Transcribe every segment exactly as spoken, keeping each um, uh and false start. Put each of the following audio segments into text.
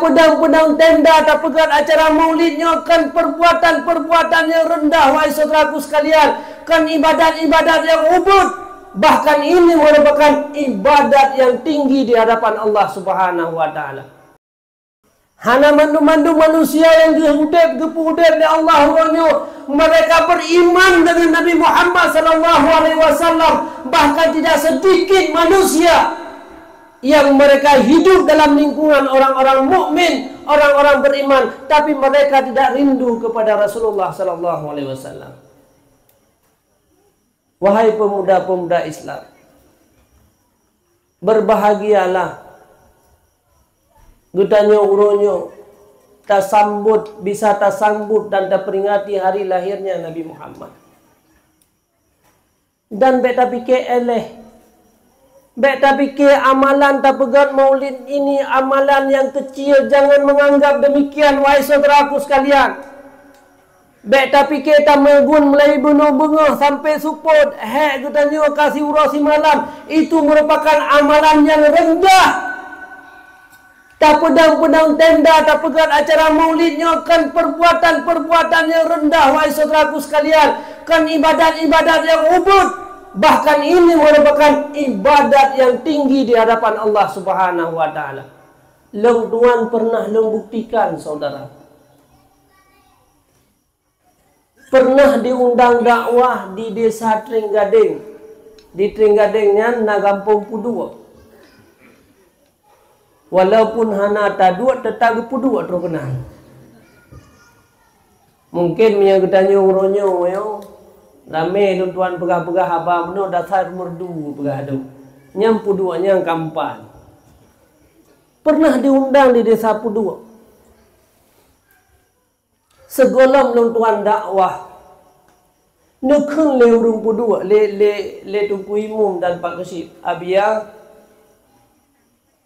Peudong-peudong tenda tapeugét acara maulid nyoe kon perbuatan-perbuatan nyang reundah, wahai syedaraku sekalian, kon ibadat-ibadat nyang ubit. Bahkan ini merupakan ibadat nyang tinggi di hadapan Allah Subhanahu wa Ta'ala. Hana mandum-mandum manusia nyang geuudeb, geupeuudeb lé Allah uroe nyoe, mereka beriman dengan Nabi Muhammad sallallahu alaihi wasallam. Bahkan tidak sedikit manusia yang mereka hidup dalam lingkungan orang-orang mukmin, orang-orang beriman, tapi mereka tidak rindu kepada Rasulullah sallallahu alaihi wasallam. Wahai pemuda-pemuda Islam, berbahagialah geutanyoe uroe nyoe tasambot, bisa tasambot dan taperingati hari lahirnya Nabi Muhammad. Dan bék tapike éléh. Bék tapike amalan tapeugét maulid ini amalan nyang kecil, jangan menganggap demikian, wahai syedaraku sekalian. Bék tapike tameugun mulai bunoe beungoh sampai seupôt, hék geutanyoe ka siuroe simalam, itu merupakan amalan nyang reundah. Tapeudong-peudong tenda, tapeugét acara maulid nyoe kon perbuatan-perbuatan nyang reundah, wahai syedaraku sekalian, kon ibadat-ibadat nyang ubit. Bahkan ini merupakan ibadat nyang tinggi di hadapan Allah Subhanahu wa Ta'ala. Lôn tuan pernah lôn buktikan, saudara. Pernah diundang dakwah di Desa Trienggadeng. Di Trienggadeng nyan na gampông Peuduek. Walaupun hana taduek, teutap geupeuduek troh keunan. Mungken meunyoe geutanyoe uroe nyoe, ramé lôn tuan peugah-peugah haba meunoe dasar merdu peugah dum. Nyang Peuduek nyang kampan. Pernah diundang di Desa Peuduek. Sigohlom lôn tuan dakwah, neukheun lé ureuëng Peuduek, lé, lé, lé Teungku Imum dan Pak Geuchik, "Abiya,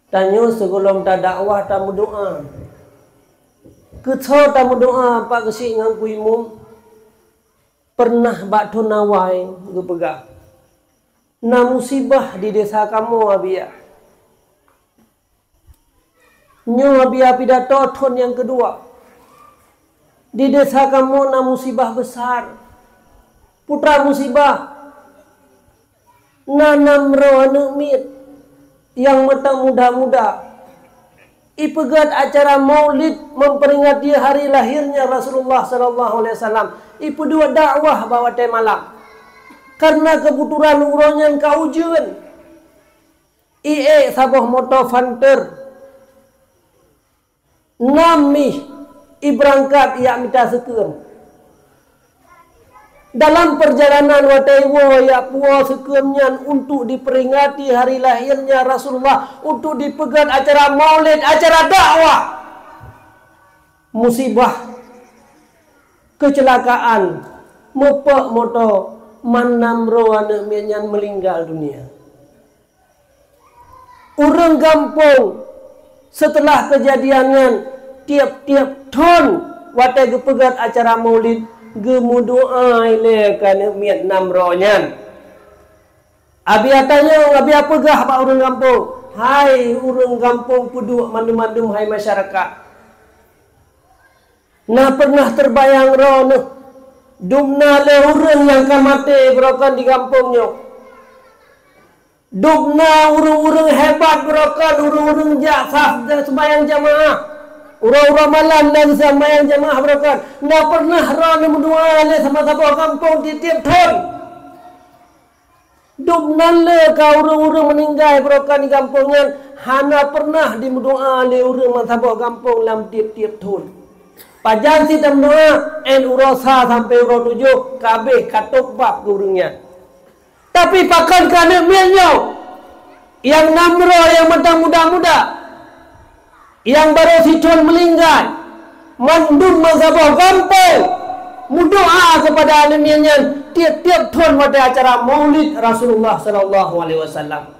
tanyoe sigohlom tadakwah tameudoá. Keusoe tameudoá, Pak Geuchik ngon Teungku Imum?" Pernah bak thon awai geupeugah, "Na musibah di desa kamoe, Abiya." Nyoe Abiya pidato thon nyang keudua. Di desa kamoe na musibah besar. Peue teuma musibah? Na nam droe aneuëk miet nyang mantong muda-muda. Ipeugét acara maulid memperingati hari lahirnya Rasulullah sallallahu alaihi wasallam. Ipeuduek dakwah bak watée malam. Karena kebetulan uroe nyan ka ujeuen. Iék saboh moto Panther. Nam mih ibeurangkat ijak mita seukeuem. Dalam perjalanan watée iwoe ijak puwoe seukeuem nyan untuk diperingati hari lahirnya Rasulullah, untuk dipeugét acara maulid, acara dakwah. Musibah, kecelakaan, meupok moto, man nam droe aneuëk miet nyan meuninggal dunia. Ureuëng gampông seuteulah keujadian nyan tieb-tieb thon watée geupeugét acara maulid geumeudoá ilée keu aneuëk miet nam droe nyan. Abiya tanyong, Abiya peugah bak ureuëng gampông, "Hai ureuëng gampông Peuduek mandum-mandum hai masyarakat! Na pernah teubayang droeneuh, dum na lé ureuëng nyang ka maté beurokon di gampông nyoe? Dum na ureuëng-ureuëng hebat beurokon, ureuëng-ureuëng jak saf dan seumayang jamaah, uroe-uroe malam dan seumayang jamaah beurokon. Na pernah droeneuh meudoá lé sama saboh gampông tieb-tieb thon? Dum na lé ka ureuëng-ureuëng meuninggai beurokon di gampông nyan, hana pernah jimeudoá lé ureuëng meusaboh gampông lam tieb-tieb thon. Pajan cit tameudoá, 'an uroe sa sampoe uroe tujoh, ka abéh ka tôb bab keu ureuëng nyan. Tapi pakon keu aneuëk miet nyoe, nyang nam droe nyang mantong muda-muda, nyang barô sithon meuninggai, mandum meusaboh gampông meudoá keupada aneuëk miet nyan tieb-tieb thon watée acara maulid Rasulullah sallallahu alaihi wasallam.